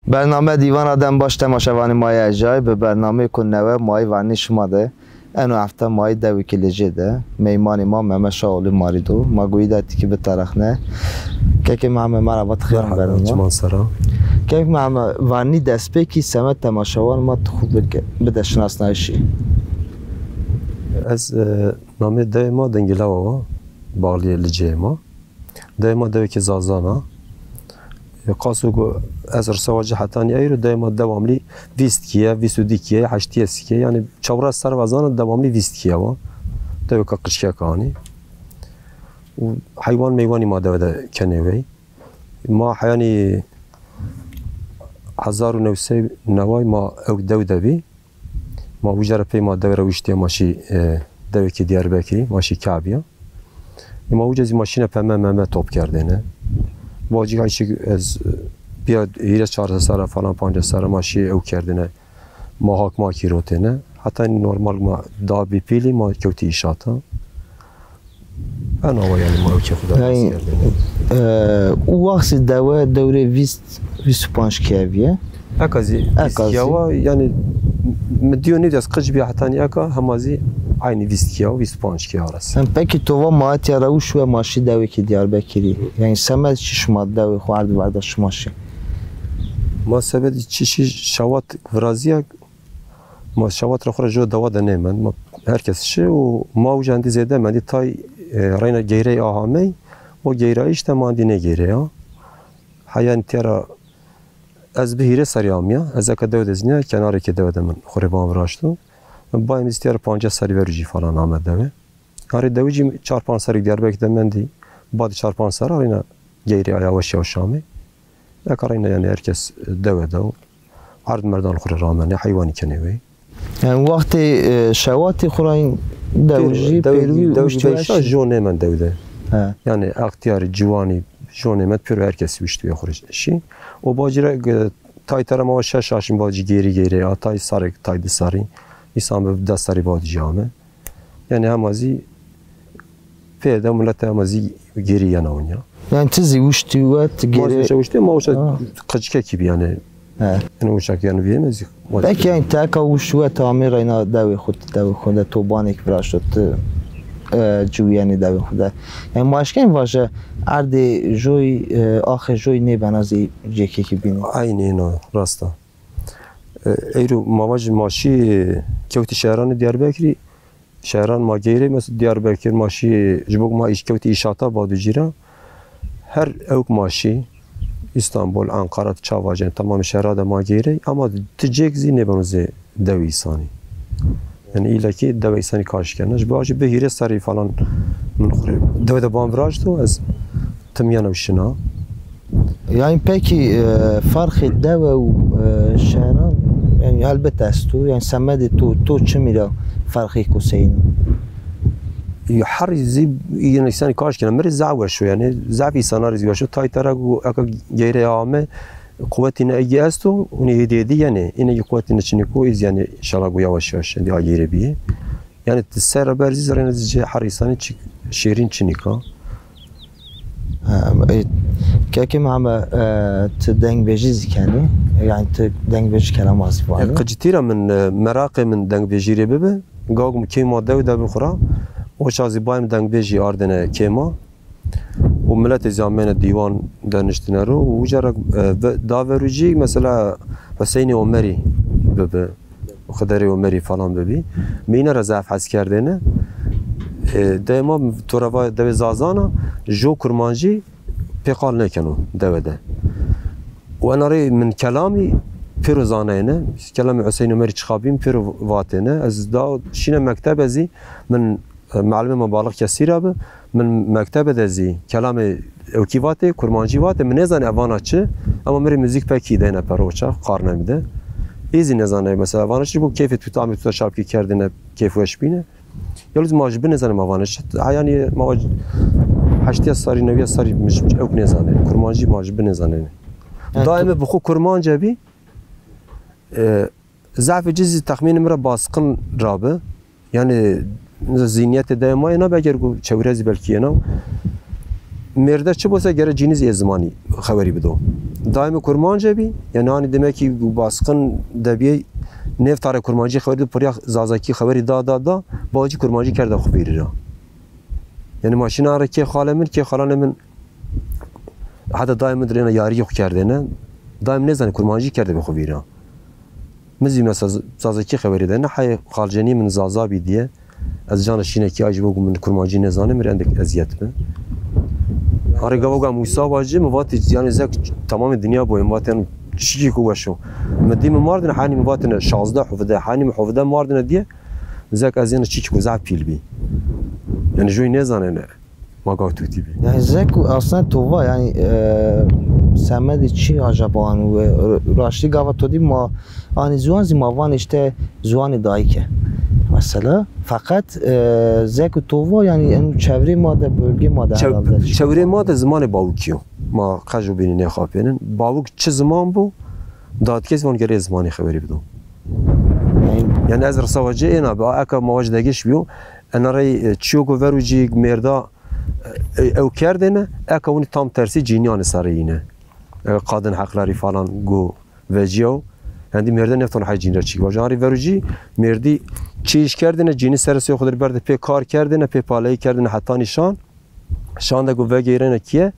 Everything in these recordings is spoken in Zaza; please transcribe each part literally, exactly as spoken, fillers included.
Bername Dîwana dem baş temaşevanê ma yê erjayî, bi bernameyêko newe ma yê vernî şima de. Eno hefte ma yê dewêkê Licê de. Meymanê ma Mehmet Şaolî ma rê do. Ma goyî de tikî biterexne. Kekê Mehmet, merhaba, ti xêr. Merhaba, bername. Çiman sera. Kek Mehmet, vernî destpêkî semed temaşewan ma ti xwu bike, bide şinasnayîşî. Ez, e, namê dewê ma Dingîlewa wa, baxlîyê Liceyê ma. Dewê ma dewêkê Zazan a. E, qaso ku ez irsa wa ci hetanî eyro dewê ma dewamlî vîst kîye, vîst û di kîye, heştîye sî kîye. Yanî çewres serr wa ez zana dewamlî vîst kîye wa. Dewêka qicikek anî. Û heywan meywanî ma dewe de kenê wey. Ma heyanî hezar û new sey neway ma ewk dew de bî. Ma uca ra pey ma dewe ra wiştîya ma şî, e, dewêkê Diyarbekirî, ma şî Kabîya. E, ma uca zî ma şîne peme meme top kerdêne. Bacî ay şik ez, e, bîya hîrê çarde serre falan, pancas serre ma şî ew kerdêne. Ma hak ma kî rotêne. Heta normal ma da bî pîlî ma kewtî îşata. Ena wa yanî ma ewkê xwu de. Yanî, e, û wext zî dewe dewrê vîst, vîst û panc kîye bîye. Eka zî, eka zî. Vîst kîye wa, yanî, mi dîyo nêdî ez qic bîya hetanî eka, hema zî eynî vîst kîye wa, vîst û panc kîye arasî. Yanî, pekî to va ma etya ra û şuwe ma şî dewêkê Diyarbekirî. Yanî, semed çi şima dewê xwu erd verda şima şî? Ma sebedî çi şî şawat virazîya. Ma şawat ra xwu ra jo dewa de nêmend. Ma her kes şi û ma uca endî zêde mendî tay, e, reyna geyrey a hamey, o geyrayîş de ma endî nêgeyrey a. Heyanî tîya ra ez bi hîrê serrî amîya. Ez eka dewe de zî nîya, kenarêkê dewe de min xwu rê van viraşto. Min bayê min zî tîya ra pancas serrî verû jî falan ame dewe. Arê dewicî çar panc serrî Diyarbekir de mendî. Badê çar panc serra reyna geyrî a, yawaş yawaş amê. Eka reyna yanî her kes dewe de o. Erd merdan xwu rê ramenê, heywanî kenê wey. Yanî wextê, e, şewatî xwu ra yîn dewijî, dewijî, pêrû dewijî wiştî veyşa weş. Jo nêmend dew de. He. Yanî extîyarî, ciwanî jo nêmend, pêro her kes wiştî wê xwu rê şî. O bacî ra, e, tay tera ma wa şeş aşm bacî geyrî geyrî a, tay sarêk, tay di sarî. Îsan bi des sarî bacî ame. Yanî hema zî pê de milete hema zî gêrî yena onya. Yanî ti zî wiştî wet gêrî. Ma zî wiştî, ma wiştî qicikekî bî yanî. He. Yanî wişak yanî bîyeme zî. Belkî yanî ti eka wiştî wet amê reyna dewê xwu, dewê xwu de to banêk viraşto ti, e, ciwîyenî dewê xwu de. Yanî ma eşkenî vaje erdê joy, e, axê joy nêbena zî cêkekî bînî. Eynî ino, rast a. E, eyro ma vajî ma şî kewtî şehranê Diyarbekirî. Şehran ma geyrê, mesela Diyarbekir ma şî, ji bo ma îş kewtî îşata bad û cîra. Her ewk ma şî, Îstanbul, Ankara, ti ça vajên, temamê şehra de ma geyrey. Ama ti cêk zî nêbeno zê dewê îsanî. Yanî îlla kî dewê îsanî kaş kena. Ji bo jî bi hîrê serrî falan min xwu rê dewe de ban viraşto, ez timîyena û şina. Yanî pekî, e, ferqê dewe û, e, şehran, yanî helbet esto. Yanî semedê to, to çimî ra ferqêko seyîn o? Her zî yine îsanî kaş kena. Mi rê zaf weş o yanî. Zaf îsana rê zî weş o. Tay tera ku eka geyrê ame, quwetî ne egî esto, hûnî hêdî hêdî yenê. Îne kî quwetî ne çinîko, îz yanî înşallah ku yavaş yavaş endî agêrê bîyê. Yanî ti ser ra berzî zerrîna zî cê her îsanî çik şêrîn çinîka. Ha, e, kekê Mehme, e, ti dengbêjî zî kenî? Yanî ti dengbêjî kelama zî vanî? E, qicitî ra min, e, meraqê min dengbêjî rê bibi. Gawik mi kê ma dew de bi xwu ra. O çax zî bayê mi dengbêjî ardêne kê ma. Û miletê zî amêne dîwan de niştîne ro. Û uca ra, e, ve-, da verû jî mesela Huseynê Omerî bibi. Xiderê Omerî falan bibî. Mi îne ra zaf hes kerdêne. E, dewê ma, to ra va dewê Zazan a, jo kurmancî pê qal nêkeno dewe de. Û ena rê min kelamî pêro zanayêne. Kelamê Huseyn Omerî çixa bîn pêro vatêne. Ez da şîne mektebe zî min E, melimê ma Balix Kesî ra bi. Min mektebe de zî kelamê ewkî vatê, kurmancî vatê. Min nêzanê ev vana çi, ema mi rê muzîk pekî deyne per o çax, qarnê mi de. Ê zî nêzanê, mesela, vana çi, bo keyfê tu, tamê tu de şapkî kerdêne, keyfweş bîne. Yalnız ma ji bin nêzanê ma vana çi. Heyanî ma va heştîya sarî, newîya sarî mi ji ewk nêzanê. Kurmancî ma ji bin nêzanê. Yanî daîme bi xwu kurmanc bî. E, Zafê ci zî texmînê mi ra basqin ra bi. Yanî zînîyetê dewê ma yena bi, eger ku çewre zî belkî yena. Mêrde çi bo se gere cînî zî ê zimanî xewerî bido. Dayê mi kurmanc bî, yanî hanî demek ki basqin de bîyê, nêvtare kurmancî xewerî de, piriya zazakî xewerî da, da, da, bawcî kurmancî kerde xo vîrî ra. Yanî ma şîna ra kê xalê min, kê xalanê min, heta dayê min dir êna yarîyê xo kerdêne. Dayê min nêzanê, kurmancî kerdebî xo vîra. Mi zî mesela z-, zazakî xewerî de ne, heyê xalcenî min zaza bî diye. Ez cana şîne kî, ay jî wego min kurmancî nêzanê, mi rê endek ezîyet bi. Arê gava go em wisa vacî, mi vatî, yanî zek tamamê dinya boyê, mi vatî yanî çikî ku weş o. Mi dî mi mardine, henî mi vatine şazdeh huvde, henî mi huvde mardine diye, zek ez yena çikî ku zaf pîl bî. Yanî joy nêzanêne. Ma gav tutî bî. Yanî zek û aslında to va, yanî, e, semedê çi acaba anu ve r-, raştî gava to dî ma anî ziwan zî ma vanê işte ziwanê dayîke. Mesela, feqet, e, zek û to va, yanî enu çevrê ma de, bölgê ma de Çev-, herhalde. Çevrê ma de zimanê bawikî yo. Ma qejo bînî nêxapênin. Bawik çi ziman bo, dadkes van gerê zimanê xewerî bido. Yanî Yanî ez risa vacê êna bi, eka ma vac degiş biyo, ena rey, e, çiyo go verucî mêrda, e, ew kerdêne, eka winî tam tersî cînîyanê serê yîne. E, kadın hakları falan go vecîyaw. Hendî mêrde nefton hay cînî ra çîk vajo. Arê verucî mêrdî çi îş kerdêne, cînî serê soyê xo dir berde pê kar kerdêne, pê paleyî kerdêne heta nîşan. Şan de go vegeyrêne kîye.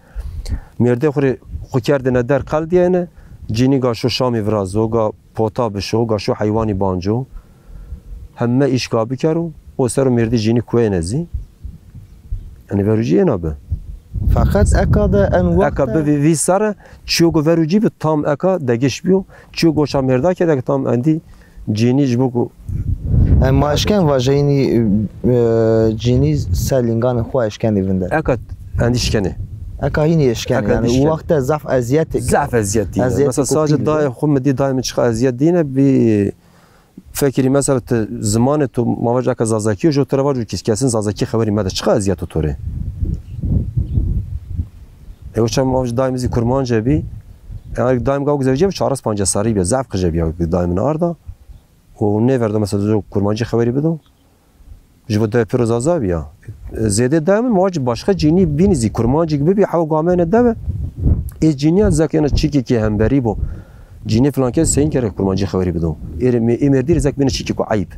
Mêrdê xo rê xo kerdêne der qel dîyêne. Cînî ga şo şamî virazo, ga pota bişo, ga şo heywanî banco. Heme îş ga bikero, o ser o mêrdî cînî kuweyêne zî. Yanî verucî êna bi. Feqet eka de en wext Eka de bi vî, vî serre çiyo go verucî bi tam eka degiş biyo. Çiyo goşa mêrda ke de tam endî cînî ji bo ku Yanî ma eşken vaje hînî, e, cînî ser lînganê xo eşkenê vinde. Eka endî şkenê. Eka hînî eşkenê. Eka yanî endî şkenê. O wext de zaf ezîyet Zaf ezîyet dîne. Ezîyet Mesela sadece dayê xo mi dî, dayê mi çiqa ezîyet dîne bî. Fekirî mesela ti zimanê to, ma vac eka zazakî yo, jo to ra vaco ki kesin zazakî xewerî mede, çiqa ezîyet o to rê. E, o çax ma vac dayê mi zî kurmanc bî. E, dayê mi gava zewcîye bi, çares pancas serrî bîya, zaf qije bîya dayê mi arda. O nêverdo mesela jo kurmancî xewerî bido. Ji bo dewê pêro zaza bîya. Zêdê dewê min, ma vac başqa cînî bînî zî, kurmancîk bibî, hewa gameyne dewe. Ê cînîya zek êna çîkê ke hemberî bo. Cînî filan kes seyîn kere kurmancî xewerî bido. Ê rê mê-, ê mêrdî rê zek bîne çîkê ku eyb.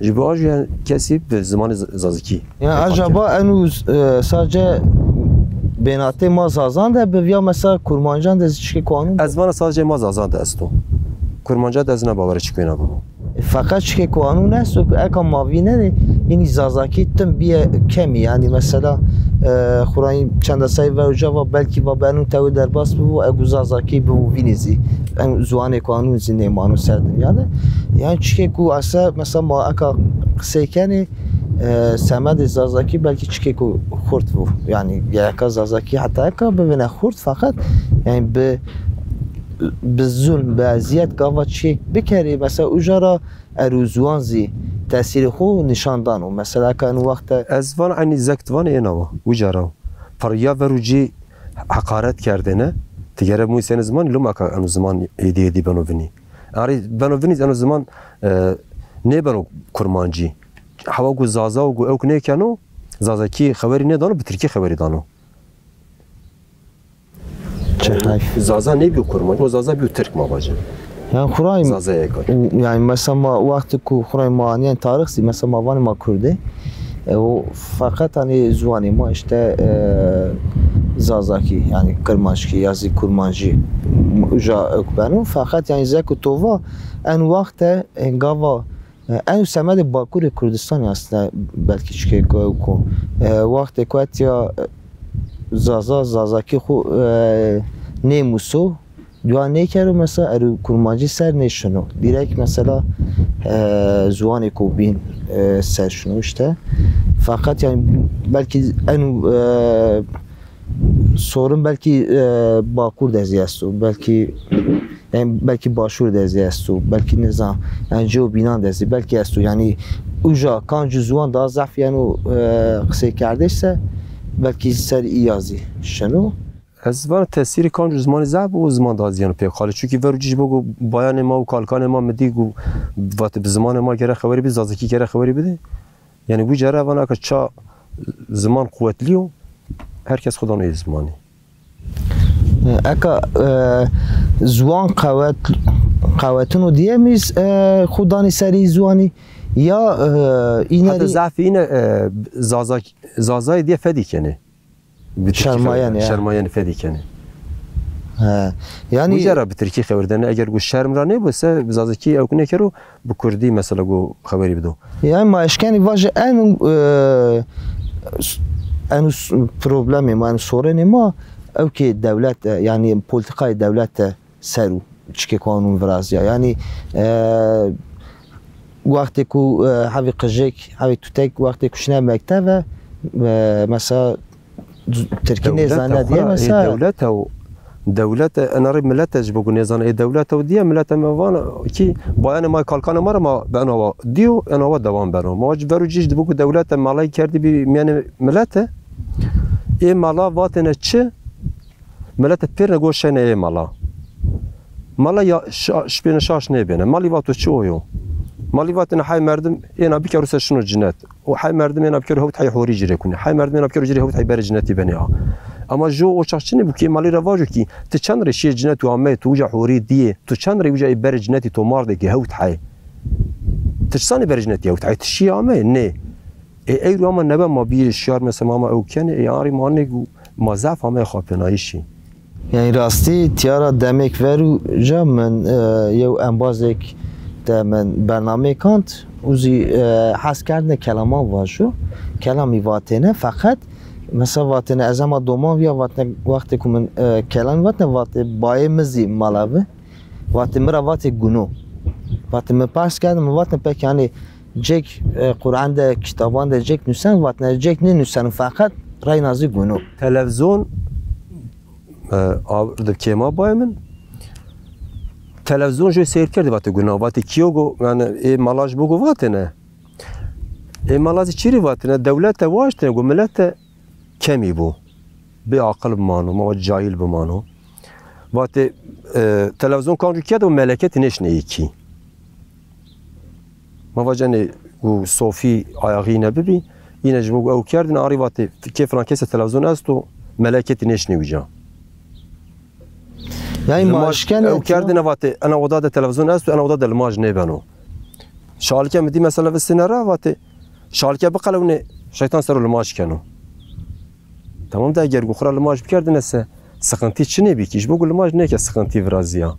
Ji bo ajo yanî kesî bi zimanê z-, zazakî. Yanî acaba enu, e, sadece bênatê ma zazan de bi, ya mesela kurmancan de zî çikê ku anûn? Ez vana sadece ma zazan de esto. Kurmancan de ez na bawere çikê na bibo. Feqet çikê ku anûn esto ku eka ma vînenê, hînî zazakî tim bîye kemî. Yanî mesela, e, xurayî çenda serrî ver uca va belkî va benû tewê derbas bibo, egu zazakî bibo vînî zî. En ziwanê ku anûn zî nêmano ser dinya de. Yanî çikê ku ese mesela ma eka qisey kenê, e, semedê zazakî belkî çikê ku xurt bo. Yanî gereka zazakî heta eka bivêne xurt, feqet yanî bi bi zulm, bi ezîyet gava çîyêk bikerî, mesela uca ra erû ziwan zî tesîrê xo nîşan dano. Mesela ka eno wext de Ez van eynî zek ti van êna wa, uca ra. Par ya verucî heqaret kerdêne, ti gere mû senê ziman, loma ka eno ziman êdî êdî beno vinî. Arê beno vinî eno ziman, e, nêbeno kurmancî. Hewa ku zaza û ku ewk nêkeno, zazakî xewerî nêdano, bi tirkî xewerî dano. Çi heyf. Zaza nêbîyo kurmanc, o zaza bîyo tirk ma vacin. Yanî xurayî Zaza yeka. Yanî mesela ma wextê ku xurayî ma anîyen tarix zî, mesela ma vanê ma kurd ê. E, o feqet hanî ziwanê ma işte, e, zazakî, yanî kirmanckî ya zî kurmancî uca ewk beno. Feqet yanî zek û to va en wext de, e, gava E, en semedê Bakurê Kurdistanî aslında belkî çikê ku ew ku, e, wextê ku etya, e, Zaza, Zazakî xwu, e, nêmûso, duwa nêkero, mesela erû kurmancî ser nêşino. Direkt mesela, e, ziwanê ku bîn, e, ser şino işte. Feqet yani belkî en, e, Sorin belkî, e, Bakur de zî esto, belkî, yanî belkî Başûr de zî esto, belkî nizam, yanî cêw bînan de zî belkî esto. Yanî uca kancû ziwan daha zaf yeno, e, qiseykerdiş se, belkî ser îya zî şino. Ez vana tesîrê kancû zimanî zaf bi, o ziman daha zî yeno pê qalê. Çunkî ver û cî ji bo ku bayanê ma û kalkanê ma mi dî ku vatê bi zimanê ma gere xewerî bidî, zazakî gere xewerî bidî. Yanî wî cara vana ke ça ziman quwetlî yo, her kes xwu dano ê zimanî. Eka, e, ziwan qewet, qewetino diye mîz, e, xo danî serî ziwanî ya, e, îne Heta rî zaf îne, e, Zaza, Zazayê diye fedî kenê. Bi tirkî Şermayenê, xeber-, ya. Şermayenê fedî kenê. He. Yanî Uca ra bi tirkî xeber dene. Eger gu şerm ra nêbo se, bi zazakî ewk nêkero, bi kurdî mesela gu xeberî bido. Yanî ma eşkenî vajî eno, e, s-, eno s-, problemê ma, eno sorenê ma, ewkê dewlet de, yanî polîtîkayê dewlet de ser û çikê kanûn virazîya. Yanî, e, wextê ku, e, hevî qijêk, hevî tutek, wextê ku şine mekteve, e, mesela, tirkî nêzane diye mesela. Dewlete û, dewlete, ena rê milete ji bo ku nêzane, ê dewlete û diye milete me vana ki bayanê ma, kalkanê ma ra ma beno wa diyo, ena wa dewam beno. Ma ci vero cî ji bo ku dewlete malay kerdî bî mîyanê milete, ê mala vatêne çi? Milete pêrine go şêne ê mala. Mala ya şa-, şipêne şaş nêbêne. Malî vato çi o yo? Malî vatêne hay merdim êna bikero se şino cinet. O hay merdim êna bikero hewt hay horî ci rê kunê. Hay merdim êna bikero ci rê hewt hay berê cinetî benê a. Ama jo o çax çinê bu ki malî ra vajo ki ti çend rê şiyê cinet û ameyê tu uca horî diyê, tu çend rê uca ê berê cinetî to mardê ki hewt hay. Ti çi sanê berê cinetî hewt hay? Ti şiyê ameyê? Nê. Ê, eyro ama nebe ma bîyê şiyar, mesela ma, ma ew kenê, ê, arî ma nê gu-, ma zaf ameyê xapênayîşî. Yanî rastî tîya ra demêk ver û ca min, e, yew embazêk de min bernameyêk ant û zî, e, hes kerdne kelaman vajo. Kelamî vatêne, feqet mesela vatêne ez hema doman vîya vatêne wextê ku min, e, kelamî vatêne vatê bayê mi zî mala vi. Vatê mi ra vatê guno. Vatê mi pers kerd, mi vatêne pek yanî cêk, e, Quran de, kitaban de cêk nusen, vatêne cêk nênuseno feqet reyna zî guno. Televizyon, e, a-, di kêma bayê min. Televizyon jû seyr kerdî vatê guno. Vatê kîyo go, yanî ê mala ji bo go vatêne. Ê mala zî çî rê vatêne? Dewlete waştêne go milete kemî bo. Bê aqil bimano, ma cahil bimano. Vatê, e, televizyon kanco kerd û meleketî nêşnê ê kî. Ma vacenê û sofî ayaxî yine bibî, yine ji bo ew kerdin, arî vatê, kê filan kese televizyon esto, meleketî nêşnê uca. Yanî ma eşkenê ew kerdine vatê, ena oda de televizyon esto, ena oda de limaj nêbeno. Şalike mi dî mesela vistêne ra vatê, şalike biqelewnê, şeytan ser o limaj keno. Tamam da eger gu xwu ra limaj bikerdine se, sıkıntı çinê bî kî, ji bo gu limaj nêke sıkıntı virazîya.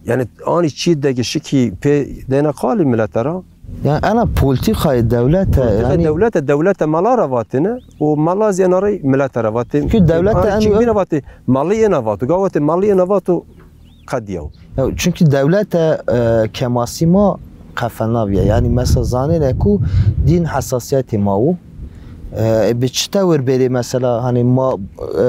Yanî anî çî degişikî pê dêne qalî milete ra. Yanî ena polîtîkayê dewlete, polîtîkayê yanî dewlete, dewlete mala ra vatêne û mala zî ena rey milete ra vatê. Çünkü dewlete anî çî bîne vatê, malî êna vato. Ga vatê, malî êna vato, qedîyaw. Ya, çünkü dewlete, e, kemasî ma qefelnavîye. Yanî mesela zanêne ku dîn hesasîyetê ma wo. E, bi çi tewir bêrê mesela, hanî ma, e,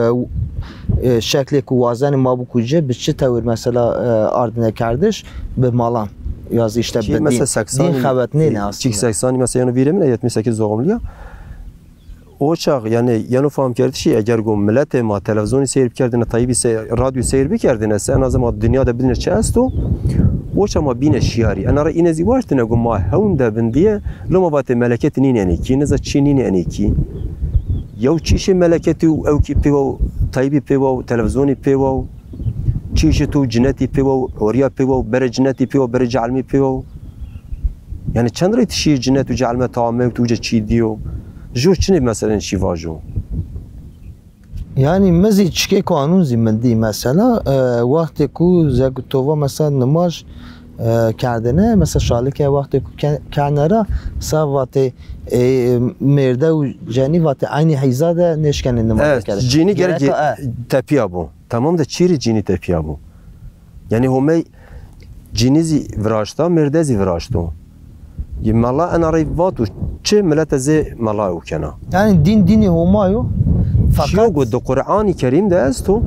e, şeklê ku wazenê ma bikuje, bi çi tewir mesela, e, ardine kerdiş bi malan? Ya zî îşte bi dîn, mesela seksanî, dîn xewetnêne aslında. Çîk seksanî mesela yeno vîrê min, yetmiş sekiz doğumlu ya. O çax, yanî, yeno famkerdişî, eger go miletê ma televîzyonî seyr bikerdine, Tayyîbî se-, radyo seyr bikerdine, se en azından ma dinya de bidine çi esto, o çax ma bîne şiyarî. Ena ra îne zî waştine go ma hewn de bin diye, loma vatê meleketî nînenê kî, niza çî nînenê kî. Yew çîşê meleketî û ewkî pêwa û Tayyîbî pêwa û televîzyonî pêwa û çîşê tu cinetî pêwa û horiya pêwa û berê cinetî pêwa û berê cehlmî pêwa û Yanî çend rey ti şîyê cinet û cehlme ta amey û ti uca çî dîyo? Jû çinê meselên şî vajo? Yanî mi zî çikê kanûn zî mi dî mesela, e, wextê ku ze-, to va mesela nimaj, e, kerdene, mesela şalike wextê ku ke-, kene ra, sa vatê, e, mêrde û cenî vatê eynî hîza de nêşkenê nimaj kerdene. Evet, cinî gerek, gerek, e, tepîya bo. Tamam de çî rê cinî tepîya bo? Yanî Homey cinî zî viraşta, mêrde zî viraşto. Yê mela ena rey vato, çi milete zê mela ew kena. Yanî dîn dînê Homa yo. Fakat çîyo go di Quranî Kerîm de esto,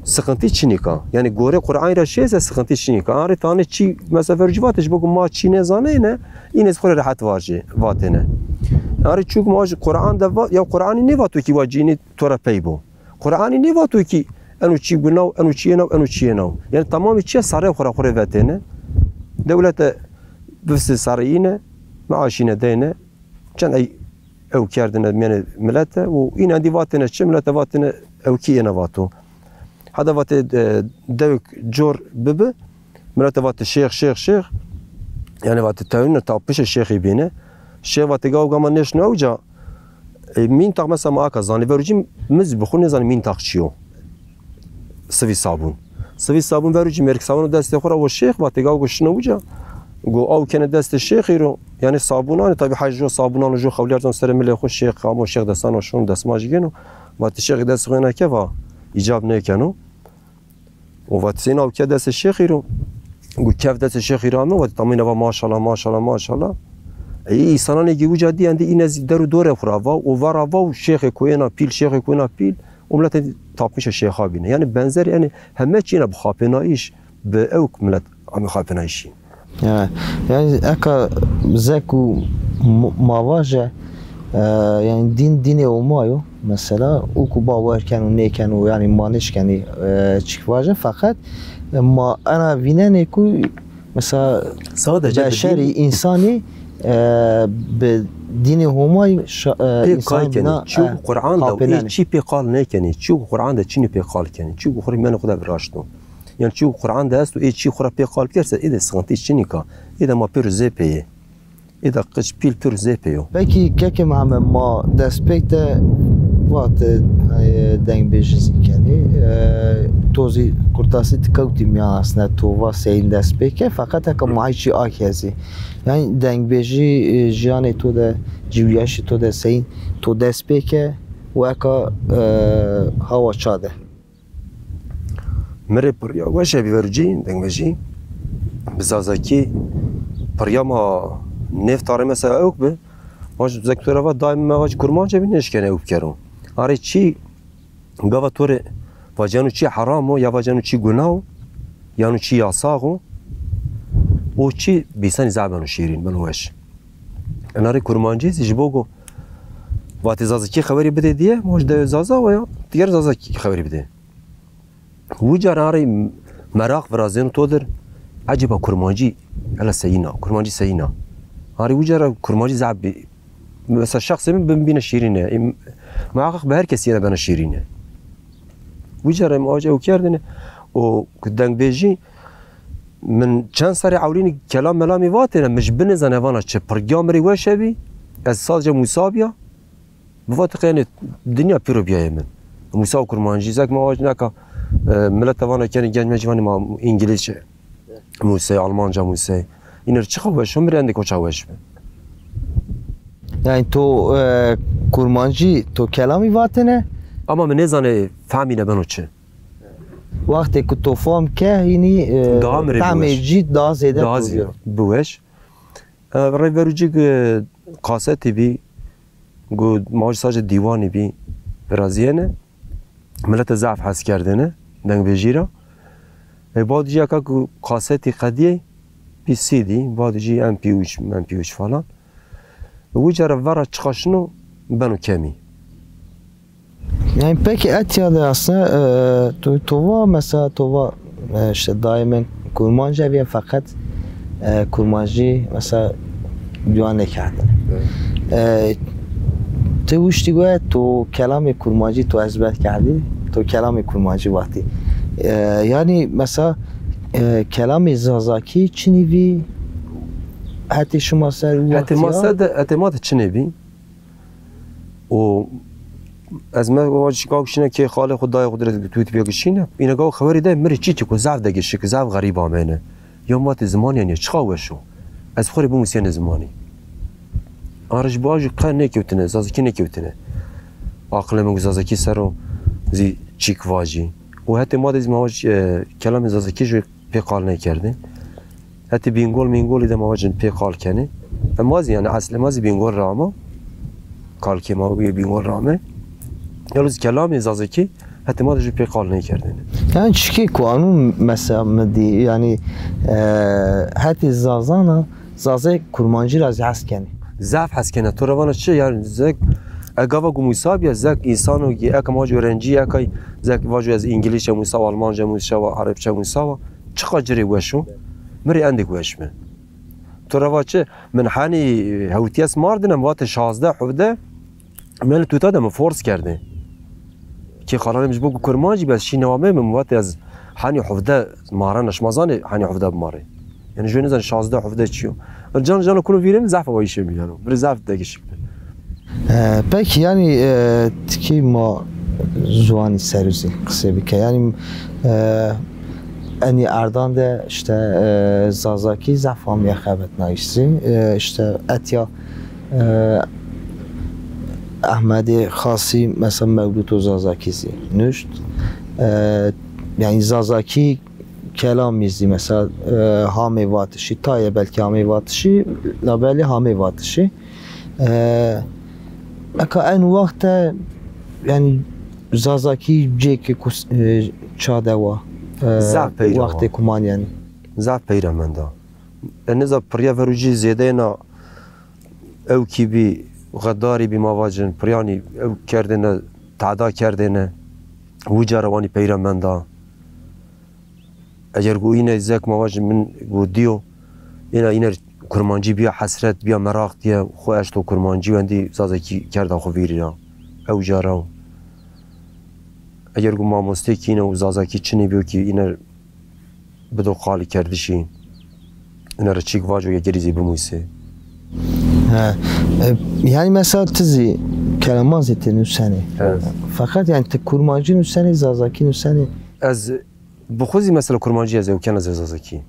sıkıntı çinîka. Yanî gorê Quranî ra şiyê se sıkıntı çinîka. Arê tane çî, mesela vercî vatê, ji bo ku ma çî nêzaneyne, îne zî xwu rê rehet vajê, vatêne. Arê çûk ma ji Quran de va-, ya Quranî nêvato kî wa cinî to ra pey bo. Quranî nêvato kî eno çî gunaw, eno çî yênaw, eno çî yênaw. Yanî tamamî çîya sarê xwu ra xwu rê vetêne. Dewlete bivistê sarê îne, meaşîne deyne. Çend ey ew kerdine mîyanê milete û îne dî vatêne çi, milete vatêne ewkî êna vato. Hada vatê, e, dewik cor bibi, milete vatê şêx, şêx, şêx. Yanî vatê tewrîne tapişê şêxî bîne. Şêx vatê gaw gama nêşno ewca, e, mîntax mesela ma aka zanî, verû cî mi zî bi xwu nêzanî mîntax çi yo. Sivî sabûn. Sivî sabûn verû cî mêrik sabûn destê xwu ra wo şêx, vatê gaw go şino uca. Go aw kenê destê şêxî ro. Yanî sabûn anê, tabî hej jo sabûn ano jo xewlî erzon serê milê xwu, şêx amo, şêx destan o şon desmaj gêno. Vatê şêxî destê xwu êna ke va, îcab nêkeno. O vatê seyna o ke destê şêxî ro. Gu kef destê şêxî ro ame, vatê tamîne va maşallah, maşallah, maşallah. E, însananê gî uca dî, endî îne zî der û dorê xwu ra va, o va ra va û şêxê koyêna pîl, şêxê koyêna pîl. O milete tapmişê şêxa bîne. Yanî benzer, yanî heme çî îna bi xapênayîş, bi ewk milet ame xapênayîşî. Ya, yanî eka zek û m-, ma vaje, e, yanî dîn dînê Homa yo, mesela, û ku bawer keno, nêkeno, yanî ma nêşkenî, e, çik vaje, feqet, e, ma ena vînenê ku, mesela, sadece bi beşerî, dîn, însanî, e, bi dînê Homay şa-, e, pê însan kay kenê, bîna, çîyo ku, e, Quran de, ê çî pê qal nêkenê, çîyo ku Quran de çinî pê qal kenê, çîyo ku xwu rê menê xwu de viraşto. Yanî çîyo ku Quran de esto, ê çî xwu ra pê qal bikerse, ê de sixintî çinîka. Ê de ma pêro zê pê yê. Ê de qic pîl pêro zê pê yo. Pekî kekê Mihemed, ma destpêk de vat, e, dengbêjî zî kenî. E, to zî qurtasî ti kewtî mîyan aslında, to va seyîn destpêk ke, feqet heka ma çî akezî. Yanî dengbêjî, e, jiyanê to de, ciwîyayîşê to de seyîn to destpêk ke û eka, e, hawa ça de? Mi rê pirya weş bî verû cî, dengbêjî. Bi zazakî pirya ma nêv tarê mesela ewk bi. Ma zek to ra va dayê mi, ma vac kurmanc bî, nêşkenê ewk bikero. Arê çî gava to rê vaceno çî heram o, ya vaceno çî guna o, yano çî yasax o. O çî bîsanî zaf beno şîrîn, beno weş. Ena rê kurmancî zî ji bo ku vatê zazakî xeberî bidê diye, ma ji dewê zaza wa ya, diger zazakî xeberî bidê. Wicar arê meraq virazêno to dir, ecêba kurmancî hela seyîn a, kurmancî seyîn a. Arê wicar kurmancî zaf bî, mesela şexsê min bin bîne şîrîne. Ê, muheqeq bi her kesî yena bena şîrîne. Wicar em ace ew kerdine. O dengbêjî min çend serê ewlînî kelam melamî vatêne, min ji binê zanê vana çi. Pirgiya mi rê weş bî, ez sadece Musa biya. Bi vatê qe yanî dinya pêro bîyayê min. Musa û kurmancî, zek ma vac neka, e, milete vana kenê genc me jî vanê ma îngilîzce. Musey, almanca Musey. Îne rê çiqa weş o, mi rê endê koça weş bi. Yanî to, e, kurmancî to kelamî vatêne? Ama mi nêzanê fehmîne beno çi. Wextê ku to fam ke hînî, e, daha mi rê bi weş. Tahmê cî daha zêde daha zî bi weş. E, rê verû cî, e, kasetî bî, ku ma sadece dîwanî bî, virazîyêne. Milete zaf hes kerdêne dengbêjî ra. E, bad jî eka ku kasetî qedîyê, bî C D, bad jî M P üç, M P üç falan. E, wica ra vera çiqa şino beno kemî. Yanî pekî etya de aslında, e, to, to va mesela to va, e, işte dayê min kurmanc bîye feqet, e, kurmancî mesela duwa nêkerdine. Evet. E, ti wiştî we to kelamê kurmancî to ezber kerdî, to kelamê kurmancî vatî. E, yanî mesela, e, kelamê zazakî çinî vî hetê şima ser? Hetê ma ser de, hetê ma de çinê bî. O ez me vac gaw şîne kê xalê xwu, dayê xwu dire tu tu bîya gişîne. Îne gaw xeberî de mi rê çî çî ku zaf de gişik, zaf xerîb ameyne. Ya ma tê zimanî yanî çiqa weş o. Ez xwu rê bimusîyene zimanî. Arij baw jî qe nêkewtine, zazakî nêkewtine. Aqilê min ku zazakî ser o zî çîk vajî. O hetê ma de zî ma vac, e, kelamê zazakî jî pê qal nêkerdê. Hetê Bîngol Mîngolî de ma vacin pê qal kenê. E, ma zî yanî eslê ma zî Bîngol ra ama. Kalkê ma wî Bîngol ra ame. Yalnız kelamê zazakî hetê ma de jî pê qal nêkerdêne. Yanî çikê ku anûn mesela mi dî, yanî, e, hetê zazana, zazayê kurmancî ra zî hes kenê. Zaf hes kenê. To ra vana çi? Yanî zek, e, gava ku Musa bîya, zek însano ki eka ma vac öğrenci, eka zek vaco ez îngilîzce Musa wa, almanca Musa wa, erebçe Musa wa. Çiqa ci rê weş o, mi rê endêk weş bi. To ra va çi? Min henî hewtîyes mardine, mi vatê şazdeh, hewdeh, meli tuta de mi fors kerdê. Kê xalanê mi ji bo ku kurmancî bî, ez şî newa me, min vatê ez henî hevde marena, şima zanê henî hevde bimarê. Yanî jû nêzanê şazdeh hevde çi yo. Can cana kuno vîrê mi zehf awayîşê mi yeno. Birê zehf degişik bi. E, peki yanî, e, tikî ma ziwanî ser o zî qisê bike. Yanî, e, enî erdan de işte, e, zazakî zehf amîye xebetnayîş zî. E, işte etya, e, Ehmedê Xasî mesela mewlûto zazakî zî nuşt. E, yanî zazakî kelamî zî mesela, e, hamê vatişî, tayê belkî hamê vatişî, labelê hamê vatişî. E, eka en wext de, yanî zazakî cêkê ku, e, ça de wa, e, zaf peyra wa. Wextê ku manî yanî. Zaf peyra menda. E, nêza pirya verû cî zêdeyêna ewkî bî, xedarî bî ma vacin, piryanî ew kerdêne, teda kerdêne. Wî cara wanî peyra menda. Eger ku îne zek ma vajin min ku dîyo, îna îne kurmancî bîya hesret, bîya meraq diye, xwu eşto kurmancî wendî zazakî kerda xwu vîrî ra. Ew cara o. Eger ku mamostê kî îne û zazakî çinê bîyo kî îne bido qalî kerdişî, îne ra çîk vaco ya gerî zî bimûsê. He. E, yanî mesela ti zî kelaman zî ti nusenê. Evet. Feqet yanî ti kurmancî nusenê, zazakî nusenê? Ez Bi xwu zî mesela kurmancî ez ew kena zê zazakî.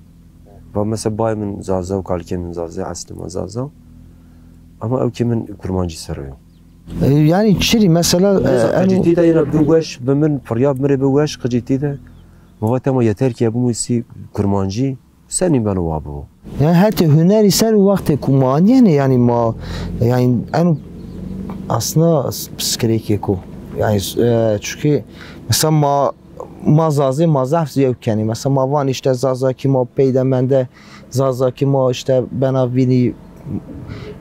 Va mesela bayê min zaza û kalikê min zaza, eslê ma zaza. Ama ewkê min kurmancî ser o yo. E, yanî çirî mesela, e, nêza, e, qicîtî de yena bi weş bi min, pirya bi min rê bi weş qicîtî de. Mi va tema yeter ki ya bimûsî kurmancî, senî beno wa bibo. Yanî hetê hunerî ser wextê ku ma anîyenê, yanî ma, yanî eno aslında piskirêkêko. Yanî, e, çünkü mesela ma ma zazê ma zaf zî ew kenê. Mesela ma van işte zazakî ma peyde mende, zazakî ma işte bena vînî,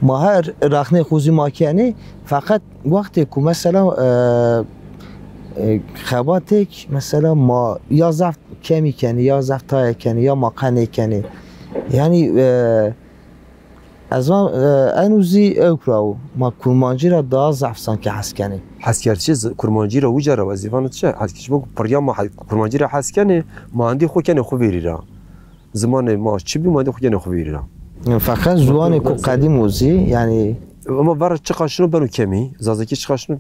ma her rexnê xwu zî ma kenê. Feqet wextê ku mesela, e, e, xebatêk mesela ma ya zaf kemî kenê, ya zaf taye kenê, ya ma qe nêkenê. Yanî, e, Ez van, e, eno zî ewk ra o. Ma kurmancî ra daha zaf sankî hes kenê. Heskerdişê z-, kurmancî ra uca ra ez ê vana çi? Heskerdişê bo pirya ma he-, kurmancî ra hes kenê, ma endî xwu kenê xwu vîrî ra. Zimanê ma çi bî, ma endî xwu kenê xwu vîrî ra. Feqet ziwanê ku qedîm o zî, yanî. Ama vera çiqa şino beno kemî, zazakî çiqa şino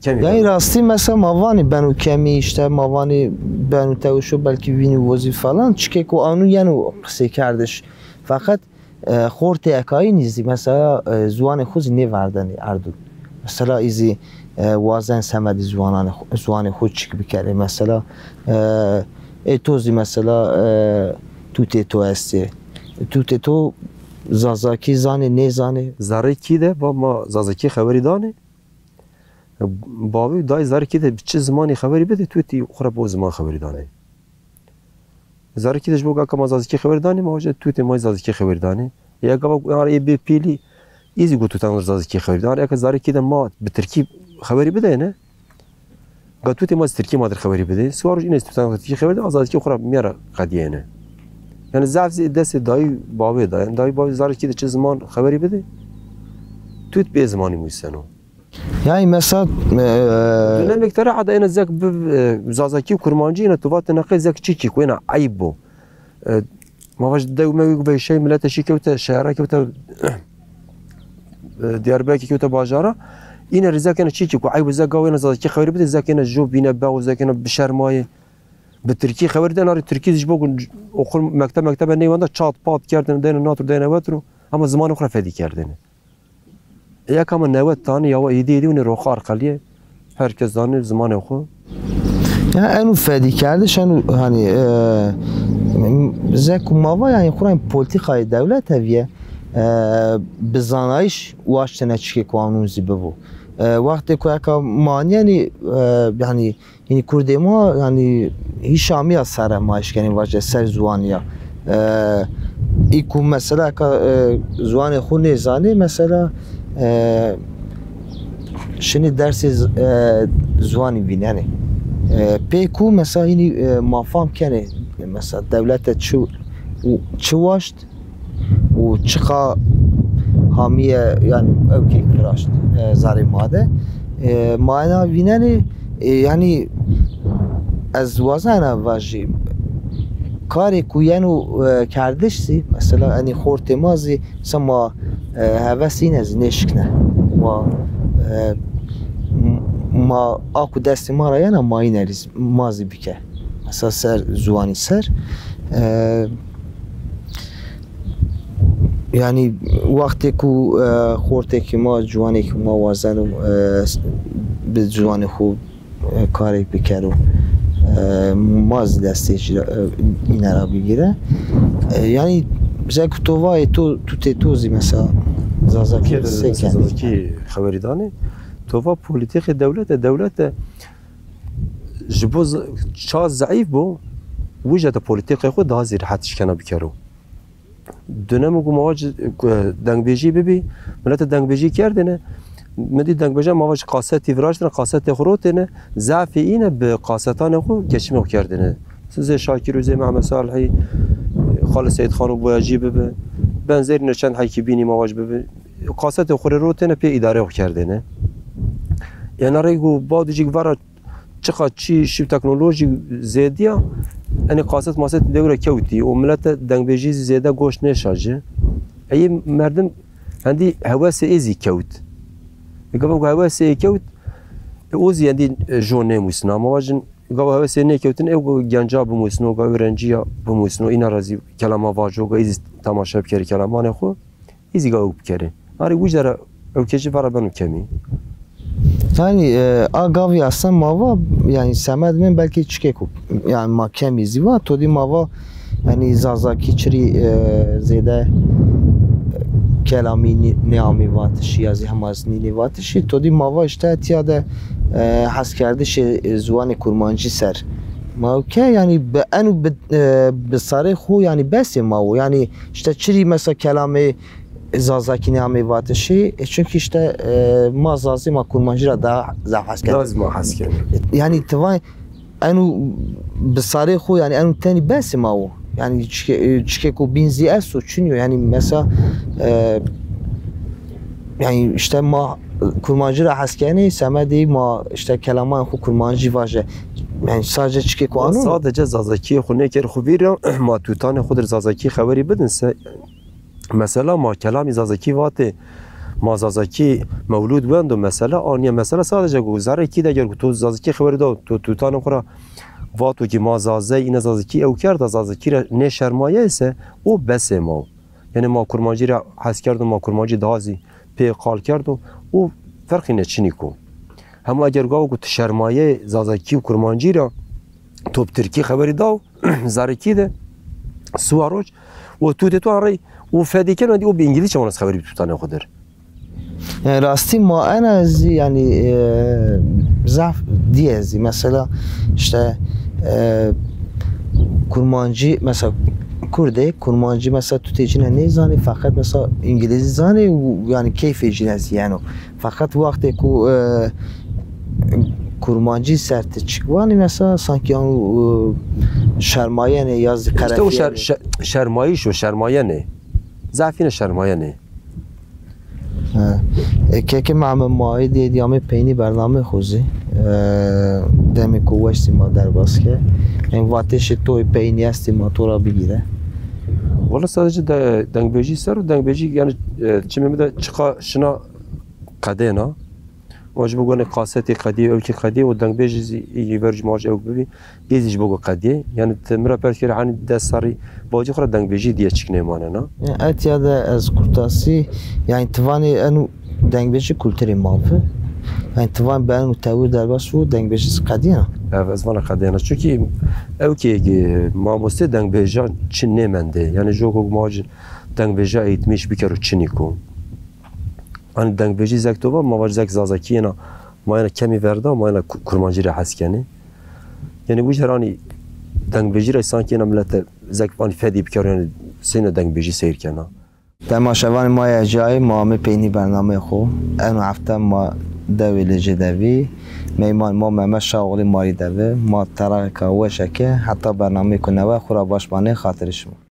kemî. Yanî beno. Rastî mesela ma vanî beno kemî, işte ma vanî beno tewişo, belkî vînî wozî falan, çikê ku anu yeno qisêkerdiş. Feqet, e, xortê ekayînî zî mesela, e, ziwanê xwu zî nêverdenê erdû. Mesela î zî, e, wazen semedê ziwananê xwu, ziwanê xwu çik bikerê. Mesela, e, ê to zî mesela, e, tutê to estê. Tutê to zazakî zanê, nêzanê? Zerrê kî de va ma zazakî xewerî danê. Babî û dayî zerrê kî de bi çi zimanî xewerî bidê, tutê xwu ra bi o ziman xewerî danê. Zerrê kî de ji bo eka ma zazakî xewerî danê, ma vaje tutê ma zazakî xewerî danê. Ya eka va ê bê pîlî, î zî got tutan zazakî xewerî danê. Eka zerrê kî de ma bi tirkî xewerî bidayêne, ga tutê ma zî tirkî ma dir xewerî bidê. Siwar roj îne zî tutan tirkî xewerî de, a zazakî xwu ra mîya ra qedîyayêne. Yanî zaf zî destê dayî babê de. Yanî dayî babê zerrê kî de çi ziman xewerî bidê, tut bi ê zimanî mûseno. Yanî mesela, e, dönemêk de ra heta êna zek bi, e, zazakî û kurmancî êna tu vatê neqey zek çîkî ku êna eyb bo. E, ma vaj dew mewî ku veyşey milete şî kewte şehra kewte, e, Diyarbekir kewte bajara. Îne rê zek êna çîkî ku eyb bo zek gaw êna zazakî xewerî bidê, zek êna jo bîne bew, zek êna bişermayê. Bi tirkî xewerî dena rê tirkî zî ji bo ku okul mekteb mektebe nêwenda çat pat kerdin, dêne natur dêne wetro. Ama zimanê xwu ra fedî kerdêne. Ê eka ma newet tanî ya wa êdî êdî winî roxa arqelîye. Her kes zanê zimanê xwu. Ya eno fedîkerdiş, eno, hanî, e, m-, zek û ma va, yanî, xwu ra polîtîkayê dewlete vîye, e, bi zanayîş waştene çikê ku anûn zî bibo. E, wextê ku eka ma anîyenî, e, yanî, Hînî kurdê ma, yanî, hîşa mîya ser e ma eşkenê vaje ser ziwanî ya. E, î ku mesela ka, e, ziwanê xwu nêzanê, mesela, e, şinê dersê z-, e, ziwanî vînenê. E, pê ku mesela hînî, e, ma fam kenê, mesela dewlete çi, çi waşt, û çiqa hamîye, yanî ewkê viraşt, e, zerrê ma de. E, ma ena vînenê, E, yanî ez wazena vajî, karê ku yeno, e, kerdiş zî, mesela, enî xortê ma zî, mesela ma, e, heves îne zî nêşikne. Ma, e, m-, ma a ku destê ma ra yena, ma îne rî zî, ma zî bike. Mesela ser ziwanî ser. E, Yanî wextê ku, e, xortêkî ma, ciwanêkî ma wazeno, e, bi ziwanê xo, e, karêk bikero, e, ma zî destê ci ra, e, îne ra bigîre. E, yanî zek to vayê to, tu tê to zî mesela Zazakî Kê de se mesela kenê? Zazakî xewerî danê. To va polîtîkê dewlete, dewlete ji bo z-, ça zeîf bo, wîja de polîtîkê xo daha zî rehet şikena bikero. Dönemê ku ma vac, e, dengbêjî bibî, milete dengbêjî kerdêne. Mi dî dengbêjan ma vac kasetî viraştêne, kasetê xo rotêne, zafê îne bi kasetanê xo geçimê xo kerdêne. Zê Şakir û zê Mehmet Salihî, Xalid Seyîd Xan û Boyacî bibi. Benzerî ne çend heykî bînî ma vac bibi. Kasetê xo rê rotêne pê îdareyê xo kerdêne. Ena rey ku bado cîk vera çiqa çî şî teknolojî zêdîya, enê kaset maset dewre kewtî û milete dengbêjî zî zêde goş nêşa ci. Ey merdim hendî hewesê ê zî kewt. Gava ku hewesê ê kewt, e, o zî hendî, e, jo nêmusna. Ma vajin gava hewesê nêkewtin, ew ku genca bimusno, ga öğrenciya bimusno, îna ra zî kelama vaco, ga ê zî temaşe bikerî kelamanê xo. Îzî gawik bikerê. Arê wî cara ewkê ci vera beno kemî. Yanî, e, a gavî aslında ma va, yanî semed min belkî çikêko, yanî ma kemî zî va, to dî ma va, yanî Zazakî çirî, e, zêde, e, kelamî nî-, nêamî vatişî ya zî hema zî nînî vatişî, to dî ma va îşte tîya de, e, heskerdişê, e, ziwanê kurmancî ser. Ma ke, yanî bi eno bi, e, bi sarê xo, yanî besê ma wo. Yanî îşte çirî mesela kelamê Zazakî nêamê vatişî, e, çunkî îşte, e, ma Zazî, ma kurmancî ra daha zaf hes kenê. Daha zî ma hes kenê. Yanî ti va eno bi sarê xo, yanî eno tenî besê ma wo. Yanî çike-, e, çikêko bîn zî esto, çin yo. Yanî mesela, e, yanî îşte ma kurmancî ra hes kenê, semedê ma îşte kelamanê xo kurmancî vaje. Yanî sadece çikêko anon. Sadece Zazakîyê xo nêkerê xo vîr ra, ma tutanê xo dir Zazakî xewerî bidin se, mesela ma kelamî Zazakî vatê, ma Zazakî mewlûd wendo mesela, a nîya mesela sadece ku zerrê kî de eger ku to Zazakî xewerî da, to tutanê xo ra vato kî ma Zaze, îna Zazakî ew kerda, Zazakî ra nêşermayeyê se, o besê ma wo. Yanî ma kurmancî ra hes kerdo, ma kurmancî daha zî pê qal kerdo, o ferqî ne çinîk o. Hema eger gava ku ti şermayeyê Zazakî û kurmancî ra, to bi tirkî xewerî da û zerrê kî de, siwa roc, û tu dê tu arey û fedî keno dî û bi îngilîzce vano ez xewerî bi tutanê xo dir. Yanî rastî ma ena zî, yanî, e, zaf dîye zî. Mesela îşte, e, kurmancî, mesela kurdê kurmancî mesela tutê cine nêzanê, feqet mesela îngilîzî zanê û yanî keyfê cine zî yeno. Feqet wextê ku, e, kurmancî ser ti çik vanî mesela, sankî anu, e, şermayenê ya zî... Îşte o şer-, qerefîyenê. Şe-, şermayîş o, şermayenê. Zafîne şermayenê. He. E, kekê Mehmet, ma êdî, êdî amê peynî bernameyê xo zî. E, demêko weş zî ma derbas ke. Yanî vatişê to ê peynî estê ma to ra bigîre. Wela sadece de-, dengbêjî ser o, dengbêjî yanî, e, çimê mi de çiqa şina qedêna. O ji bo gonê kasetî qedî, ewkî qedî, o dengbêjî zî î ver ji ma ji ewk bibî, ê zî ji bo go qedîyê. Yanî ti mi ra pers kerî, hanî des serrî bacî xo ra dengbêjî dîye çik nêmanena. Ya, etya de ez kurtasî, yanî ti vanê eno dengbêjî kulturê ma bi. Yanî ti vanê bi eno tewir derbas bo, dengbêjî zî qedîyena? Ev, ez vana qedîyena. Çunkî ewkê, e, mamostê dengbêjan çin nêmendê. Yanî jo go ma ci dengbêja eğitmiş bikero çinîk o. Hanî dengbêjî zek to va, ma vac zek Zazakî yena, ma yena kemî verda, ma yena ku-, kurmancî ra hes kenê. Yanî wî der hanî dengbêjî ra sankî yena milete zek vanî fedî bikero, yanî seyna dengbêjî seyr kena. Temaşevanê ma yê ercayî, ma amê peynî bernameyê xo. Eno hefte ma dewê Lêcê de vî. Meyman ma Mehmet Şahoğlî ma rî de vi. Ma teraqêka weşe ke heta bernameyêko newe xo ra baş manê, xatirê şima.